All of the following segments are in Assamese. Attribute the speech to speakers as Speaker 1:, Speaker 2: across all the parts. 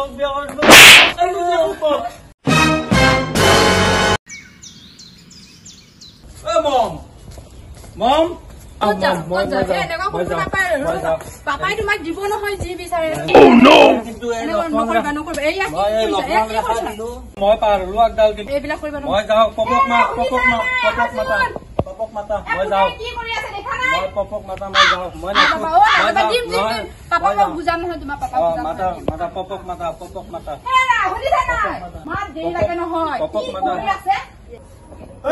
Speaker 1: জীয়েকক বিয়া কৰি দিব। মম মম
Speaker 2: পাপাই তোমাক দিব নহয় যি বিচাৰে।
Speaker 1: মই পাৰ হলো আগডাল, মই যাওঁ। পপক মা, পপক মা, পপক মাতা, পপক মাতা, মই যাওঁ। মই পপক মাতা, মই যাওঁ। মই
Speaker 2: বুজাম নহয় তোমাৰ পাপা।
Speaker 1: মাতা, মাতা, পপক মাতা, পপক মাতা।
Speaker 2: পপক মাতা।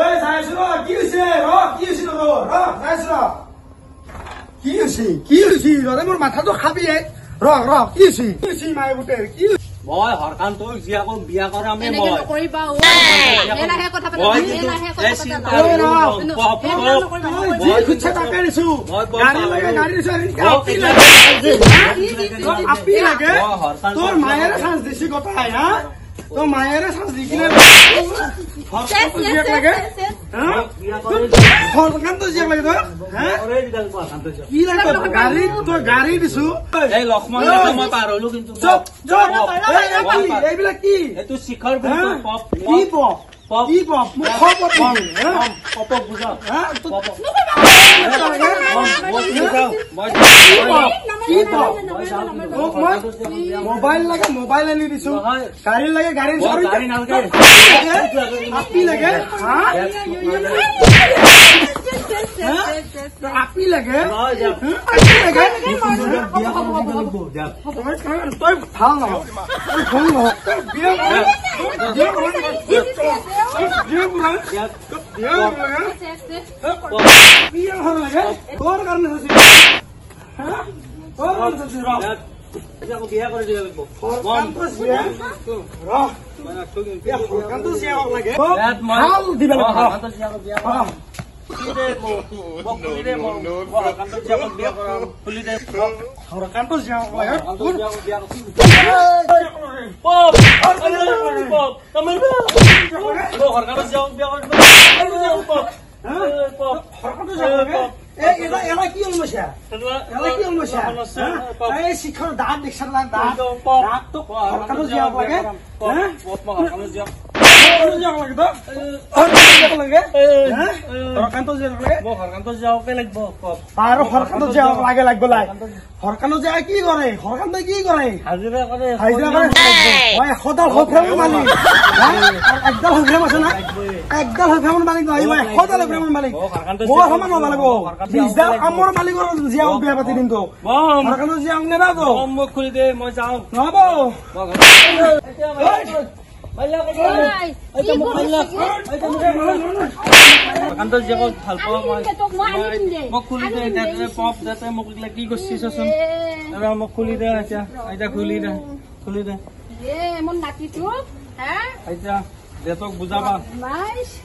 Speaker 3: এই চাইছো ৰ, কি হৈছে ৰ? কি হৈছে ৰ? ৰ, চাইছো ৰ, কি হৈছে? কি হৈছে ৰ? মোৰ মাথাটো খাবি ৰ। ৰ, কি হৈছে? কি হৈছে মায়ে গোটেই কি?
Speaker 1: মই হৰকান্তক জীয়েকক বিয়া কৰামে। মই
Speaker 3: যি খুজিছে তাকে দিছো। গাড়ী লাগে, গাড়ী দিছো। আপি লাগে? তোৰ মায়েৰে চান্স দিছি গোটাই। হা, তোৰ মায়েৰে চান্স দি কিনে লাগে? হৰকান্ত জীয়েক লাগে তই? কি লাগে গাড়ী? তই গাড়ী দিছো।
Speaker 1: এই লক্ষ্মণ, মই পাৰ হলো কিন্তু।
Speaker 3: এইবিলাক কি?
Speaker 1: এইটো শিখৰ।
Speaker 3: কি পপ? কি পপ? মোক পপ
Speaker 1: পপক বুজা।
Speaker 3: মোবাইল লাগে, মোবাইল আনি দিছো। গাড়ী লাগে, গাড়ী। আপি লাগে? আপি লাগে? তই ভাল নহয়, তই ভাল নহয়। বিয়া বিয়া লাগে তোৰ কাৰণে? তোৰ কাৰণে
Speaker 1: বিয়া কৰি দিব লাগিব।
Speaker 3: এলা কি অলমসা? এলা কি অলমসা? এই শিখৰ দাঁত দেখছা? দাঁত দাঁত হৰকাটো জীয়াব লাগে। কি কৰে হৰকান্ত? কি কৰে?
Speaker 1: হাজিৰা কৰে,
Speaker 3: হাজিৰা কৰে। মই এশডাল সফ্ৰেমৰ মালিক। একডাল সফ্ৰেম আছে না? একডাল সফ্ৰেমৰ মালিক নহয়, মই এশডাল সফ্ৰেমৰ মালিক। মোৰ সমান হ'ব লাগিব। 20ডাল কামৰ মালিকৰ জীয়াক বিয়া পাতি দিম তো। হৰকান্ত জীয়াক নেবা তো।
Speaker 1: মোক খুলি দে, মই যাওঁ।
Speaker 3: নহ'ব।
Speaker 1: জীয়েকক ভাল পাওঁ মই। মোক খুলি দে এতিয়া। পপ যাতে মোক এইগিলা কি কৰিছি চাচোন। মোক খুলি দে এতিয়া। এতিয়া খুলি দে, খুলি দে।
Speaker 2: মোৰ নাতিটো।
Speaker 1: এতিয়া দেউতাক বুজাবা,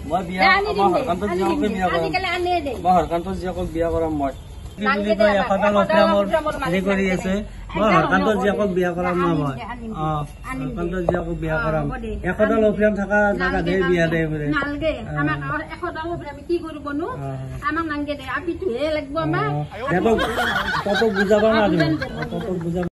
Speaker 1: মই বিয়া, মই হৰকান্ত জীয়েককে বিয়া কৰাম। মই হৰকান্ত জীয়েকক বিয়া কৰাম। মই কি বুলি কয়, এশডাল অফ্ৰামৰ হেৰি কৰি আছে। মই হৰকান্তৰ জীয়েকক বিয়া কৰাম না মই? অ, হৰকান্তৰ জীয়েকক বিয়া কৰাম। এশডাল অফ্ৰাম থকা জেগাতহে বিয়া দে বোলে। দেউতাক পপক বুজাবা না তুমি? পপক বুজাবা।